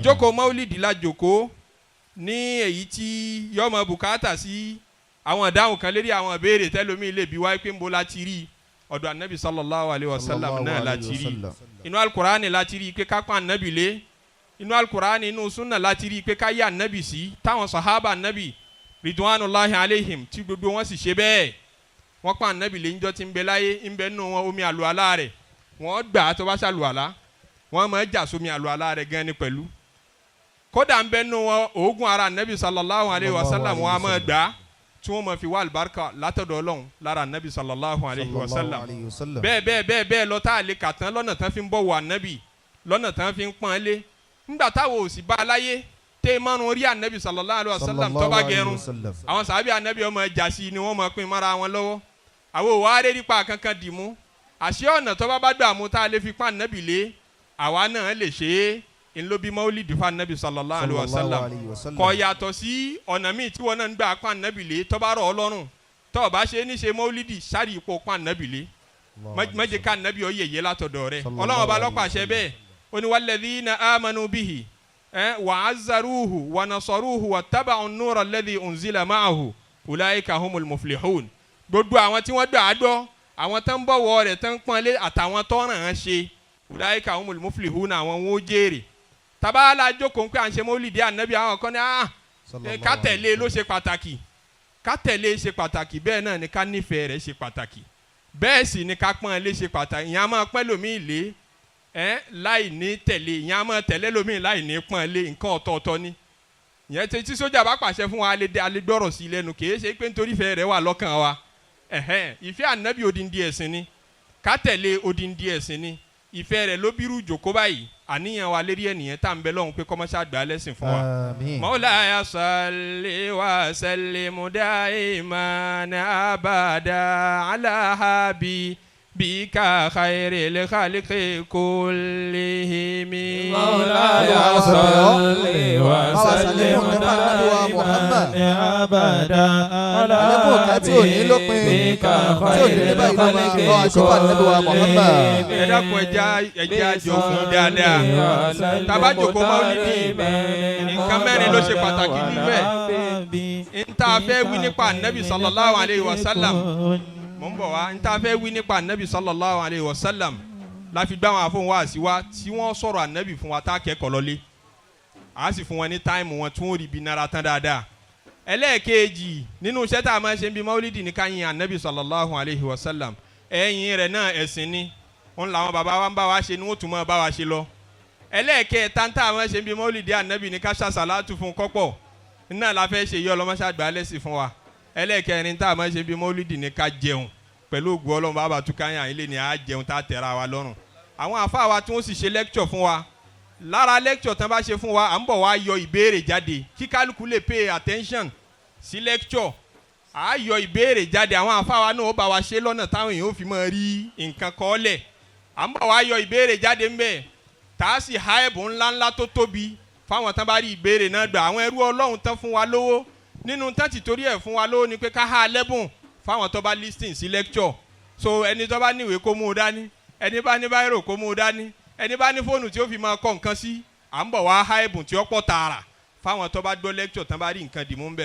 Ìjókòó maulidi la jókòó ní èyí tí yọmọ bùkátà sí àwọn ìdáhùn kan lérí àwọn ìbéèrè tẹlómi lè bi wáyé pé ń bo la ti rí. Ọ̀dọ̀ anabi sallallahu alayhi wa sallam náà la ti rí. Inú alukurani la ti rí pé ká pa anabi lé. Inú alukurani, inú sunna la ti rí pé ká yá anabi sí, táwọn sahaba anabi ridwanullahi alayhim tí gbogbo wọn sì ṣe bẹ́ẹ̀. Wọ́n pa anabi lé ńjọ́ tí ń bẹ láyé. Ń bẹ nínú wọn, omi àlùalá rẹ̀ wọ́n gbà á. Tó bá ṣàlùalá, wọ́n máa jà sómi àlùalá rẹ̀ gan ni pẹ̀lú. Kódà, ń bẹ nínú wọn, oògùn ara anabi sallallahu alayhi wa sallam, wọ́n á máa gbà á, tí wọ́n máa fi wá àlùbáríkà látọ̀dọ̀ Ọlọ́run lára anabi sallallahu alayhi wa sallam, bẹ́ẹ̀ bẹ́ẹ̀ bẹ́ẹ̀ bẹ́ẹ̀ lọ tá a lè kà tán, lọ́nà tán fi ń bọ̀wọ̀ anabi, lọ́nà tán fi ń pọ́n lé. Ńgbà táwọn ò sì bá a láyé tẹ́ márùn rí anabi sallallahu alayhi wa sallam tó bá gẹrun, àwọn sàbí anabi ọmọ ẹja sí ni wọ́n máa pín mọ́ra wọn lọ́wọ́. Àwọn òwò aré nípa kankan dì mú àṣẹ ọ̀nà tó bá gbà mú tá a lè fi pọ́n anabi lé, àwa náà lè ṣe é. Ńlọbi maulidi fún anabi sallallahu alayhi wa sallam kò yàtọ̀ sí ọ̀nà míì tí wọ́n náà ń gbà pọ́n anabi lé. Tó bá rọ̀ ọ́ lọ́rùn, tó o bá ṣe é ní ṣe maulidi sáré ipò pọ́n anabi lé, má jẹ́ ká anabi ó yẹ̀yẹ́ látọ̀dọ̀ rẹ̀. Ọlọ́run Ọba ló pàṣẹ bẹ́ẹ̀. Ó ní walladhina amanu bihi wa azzaruhu wa nasaruhu wa taba'u an-nura alladhi unzila ma'ahu ulaika humul muflihun. Gbogbo àwọn tí wọ́n gbà á gbọ́, àwọn tó ń bọ̀wọ̀ rẹ̀, tó ń pọ́nlé, àtàwọn tó ràn án ṣe, ulaika humul muflihun, àwọn wọn ó jèrè. Tabaala jókòó pé à ń ṣe mọ́lìdí ànábì, àwọn kan ní ká tẹ̀lé ló ṣe pàtàkì. Ká tẹ̀lé ṣe pàtàkì, bẹ́ẹ̀ náà ni ká nífẹ̀ẹ́ rẹ̀ ṣe pàtàkì, bẹ́ẹ̀ sì ni ká pọ́n lé ṣe pàtàkì. Ìyẹn a máa pẹ́ lómi lé ẹ́ láì ní tẹ̀lé, ìyẹn a máa tẹ̀lé lómi láì ní pọ́n lé. Nǹkan ọ̀tọ̀ọ̀tọ̀ ni ìyẹn. Tí sójà bá pàṣẹ fún wa, alẹ́ gbọ́rọ̀ sí lẹ́nu. Kì í ṣe pé nítorí ìfẹ́ rẹ̀ wà lọ́kàn wa. Ẹ̀hẹ́n, ìfẹ́ ànábì odindi ẹ̀sìn ni, ká tẹ̀lé odindi ẹ̀sìn ni. Ìfẹ́ rẹ̀ ló bírú jòkó báyìí. Àníyàn wa lérí ẹnìyẹn tá à ń bẹ lọ́hùn pé kọ́mọ́ṣá gbà á lẹ́sìn fún wa. Àmín. مولاي صل وسلم دائما أبدا على حبيبك خير الخلق كلهم. مولاي صل وسلم دائما أبدا على Àlékún ìkẹ́ tí ò ní lópin, حبيبك tí ò ní ní خير báyìí ló máa الخلق bá wa ṣe fún Ànábì wa Muhammad. Ẹ dákun, ẹja jókòó dáadáa. Tá bá jókòó maulidi, nǹkan mẹ́rin ló ṣe pàtàkì nínú ẹ̀. N tá a fẹ́ wí nípa Anabi sallallahu alayhi wa sallam, mò ń bọ̀ wá. N tá a fẹ́ wí nípa Anabi sallallahu alayhi wa sallam la fi gbá àwọn àfọ̀n wá sí wa tí wọ́n sọ̀rọ̀ Anabi fún wa tá a kẹ́kọ̀ọ́ lọ́lé. A sì fún wọn ní time wọn tí wọ́n rí ibi nara tán dáadáa. Ẹlẹ́ẹ̀kejì nínú iṣẹ́ tá a máa ṣe ń bi maulidi ní ká yin Anabi sallallahu alayhi wa sallam. Ẹ̀yìn rẹ̀ náà ẹ̀sìn ni wọn làwọn bàbá wa ń bá wa ṣe ni wọ́n tún máa bá wa ṣe lọ. Ẹlẹ́ẹ̀kẹta tá a máa ṣe ń bi maulidi Anabi ní ká ṣàṣàlátù fún kọ́pọ̀ náà la fẹ́ ṣe yí ọlọ́mọṣàgbà lẹ́sìn fún wa. Ẹlẹ́ẹ̀kẹrin tá a máa ṣe bí maulidi ní ká jẹun. Pẹ̀lú ògùn Ọlọ́run, bàbá túkáyà ilé ni a jẹun tá a tẹ̀ra wa lọ́rùn. Àwọn àfáà wa tí wọ́n sì ṣe lecture fún wa, lára lecture tán bá ṣe fún wa, à ń bọ̀ wá yọ ìbéèrè jáde kí kálukú lè pay attention sí lecture. À á yọ ìbéèrè jáde. Àwọn àfáà wa náà ó bá wa ṣe lọ́nà táwọn èèyàn ó fi máa rí nǹkan kọ́ lẹ̀. À ń bọ̀ wá yọ ìbéèrè jáde ńbẹ̀, tá a sì há ẹ̀bùn ńláńlá tó tóbi fáwọn tán bá rí ìbéèrè náà gbà. Àwọn ẹrú Ọlọ́run tán fún wa lówó nínú tán ti torí ẹ̀ fún wa lówó ni pé ká há lẹ́bùn fáwọn tó bá listen sí lecture. So ẹni tó bá níwèé kó mú un dání, ẹni bá ní biro kó mú un dání, ẹni bá ní fóònù tí ó fi máa kọ nǹkan sí. À ń bọ̀ wá há ẹ̀bùn tí ó pọ̀ tààrà fáwọn tó bá gbọ́ lecture tán bá rí nǹkan dìmú ńbẹ̀.